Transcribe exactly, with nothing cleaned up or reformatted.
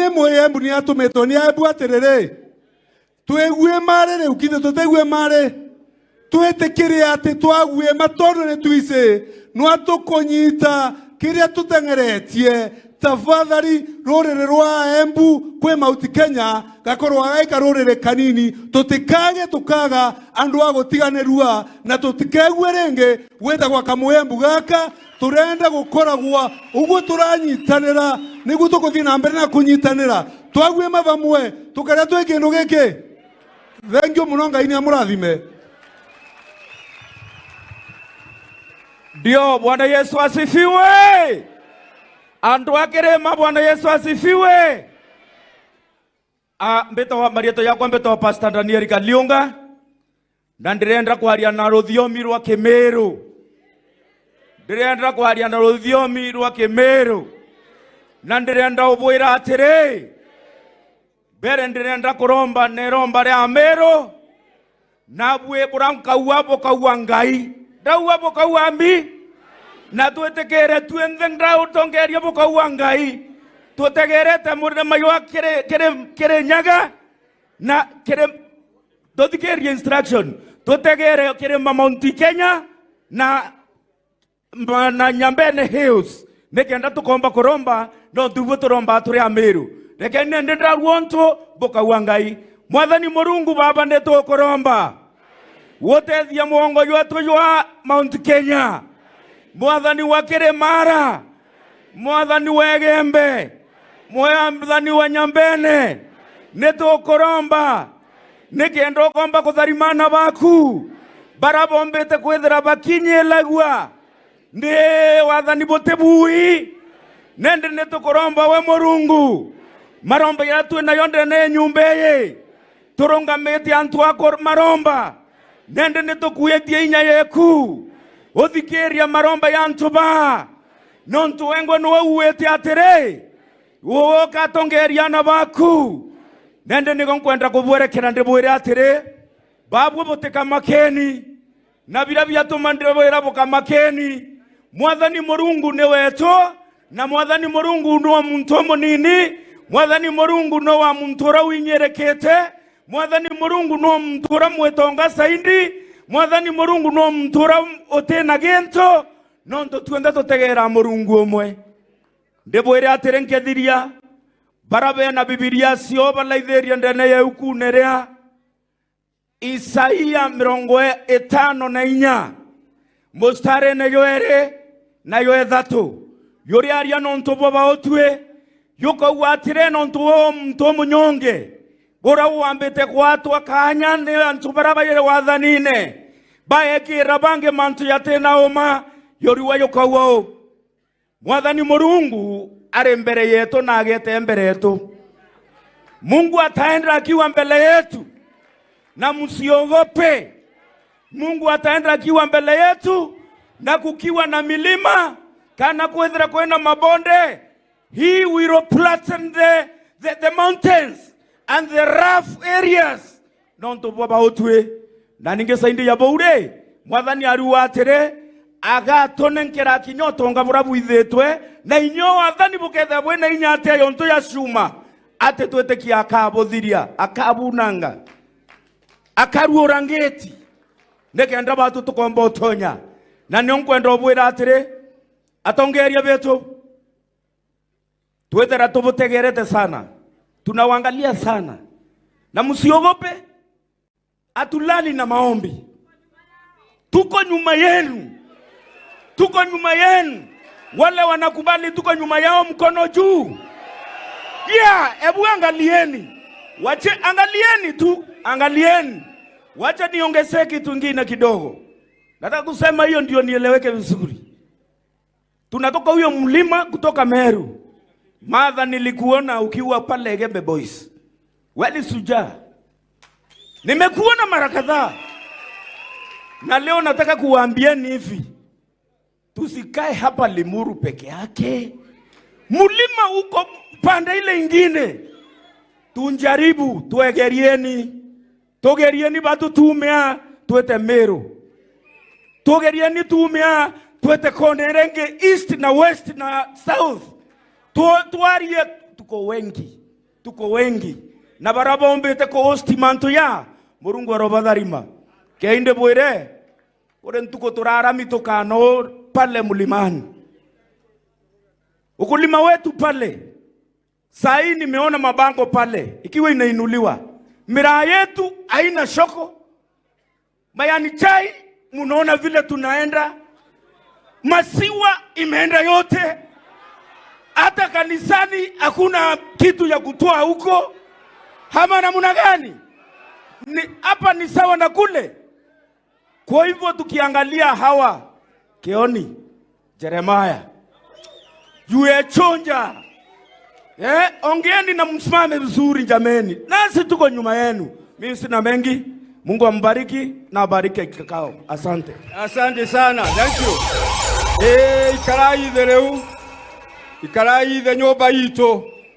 Ni Mwembu ni atumitwe ni Aembu atiriri, twigue mari riu, kinya tutigue mari? Twitikire ati twague ma, tondu ni twisi nwa tukunyita kiria tuteng'eretie. Tafadhali, ruriri rwa Aembu kwi Mount Kenya gakorwa gaika ruriri kanini, tutikage tukaga andu a gutiganirua, na tutikegue ringi gwitagwa Kamwembu gaka. Turenda gukoragwa uguo turanyitanira, niguo tukuthii na mbere na kunyitanira. Twaguima bamwe, tukaria twi kindu giki. Thengiu muno, Ngai ni amurathime. Ndio, Bwana Yesu asifiwe. Antu a Kirima, Bwana Yesu asifiwe. Ah, mbitwa, marietwa yakwa mbitwa Pastor Daniel Kaliunga, na ndirenda kwaria na ruthiomi rwa Kimiru. Ndirenda kwaria na ruthiomi rwa Kimiru, na ndirenda ubwira atiri, mbere ndirenda kuromba na iromba ria Amiru, nabwi bura nkaua bukaua Ngai. Ndaua bukaua mbi, na twitikire twinthe ndautongeria bukaua Ngai. Tutegerete murima jwa kiri, kiri, Kirinyaga, na kiri, tuthikirie instruction, tutegere kirima Mount Kenya na, na Nyambene Hills, nikenda tukomba kuromba, nontu ibuo turomba turi Amiru. Rekeni nindi ndarua untu bukaua Ngai. Mwathani Murungu Baba, nitukuromba gutethia mugongo jwetu jwa Mount Kenya. Mwathani wa Kirimara, Mwathani wa Igembe, Mwathani wa Nyambene, nitukuromba nikenda ukomba kutharima aana baku bara bombite kwithira bakinyilagua ni wathani buti bui. Nindi nitukuromba we Murungu, maromba jaria twi najo ndene ya nyumba iji, turungamite antu a ku-, maromba, nindi nitukuitie inya yeku uthikiria maromba ya antu baa, nontu wengwe niwe uuite atiri, ukatongeria aana baku. Nindi nigo nkwenda kubwerekera ndibwire atiri, babwe butikamakeni, na biria biatuma ndibwira bukamakeni. Mwathani Murungu ni wetu, na Mwathani Murungu ni wa muntu umunini. Mwathani Murungu ni wa muntu uria winyirikite. Mwathani Murungu ni wa muntu uria mwitonga zaidi. Mwathani Murungu ni wa muntu uria utina gintu, nontu twionthe tutegeera Murungu umwe. Ndibwire atiri nkethiria, bara bena Bibilia cio balaithirie ndene ya iukune ria Isaia mirongo itano na inya, mustarine jwa iri na jwa ithatu, juriaria nontu bwa bautwi, jukauga atiri, nontu bwa muntu umunyonge, buria wambite gwatwa kaanya ni antu baria bairi wathanine, baekira bangi mantu jatina uma, juriuga jukauga uu. Mwathani Murungu ari mbere yetu na agete mbere yetu. Mungu ataenda akiwa mbele yetu, na msiogope. Mungu ataenda akiwa mbele yetu, na kukiwa na milima, kana kwithira kwina mabonde, he will flatten the, the, the mountains and the rough areas. Nontu bwa bautwi. Na ningi saindi ya buu ri, Mwathani ariuga atiri, agatunenkera kinya utonga buria bwithitwe, na inya wathani bukethira bwina inya atia yontu ya cuma, ati twitikia akabuthiria, akabunanga, akaruura ngiti, nikenda batu tukomba utonya. Na nio nkwenda ubwira atiri, atongeria betu, twithira tubutegerete sana, tunawaangalia sana, na msiogope, hatulali na maombi. Tuko nyuma yenu. Tuko nyuma yenu. Wale wanakubali tuko nyuma yao, mkono juu. Yeah, ebu angalieni. Wache, angalieni tu, angalieni. Wacha niongezee kitu ingine kidogo. Nataka kusema hiyo ndio nieleweke vizuri. Tunatoka huyo mlima kutoka Meru. Martha, nilikuona ukiwa pale Igembe Boys. Wewe ni shujaa. Nimekuona mara kadhaa. Na leo nataka kuwaambieni hivi. Tusikae hapa Limuru peke yake. Mlima uko pande ile ingine. Tunjaribu, tuegerieni. Tugerieni batu tuumia twite Meru. Tugerieni tuumia twite kona iria ingi, east na west na south. Tu-, twarie, tuko wengi. Tuko wengi. Na baria bombite ku host mantu ya, Murungu arobatharima. Kei ndibwire, kuri ntuku turarami tukano pale mlimani. Ukulima wetu pale. Saa hii nimeona mabango pale, ikiwa inainuliwa. Miraa yetu haina shoko. Majani chai, munaona vile tunaenda. Maziwa imeenda yote. Hata kanisani hakuna kitu ya kutoa huko. Ama namna gani? Ni, hapa ni sawa na kule. Kwa hivyo tukiangalia hawa, Keoni, Jeremiah, you are chonja. Eh, ongeeni na msimame vizuri jameni. Nasi tuko nyuma yenu. Mimi sina mengi. Mungu ambariki na abariki kikao. Asante. Asante sana. Thank you. Eh, ikarai ithe riu. Ikarai ithe nyumba itu.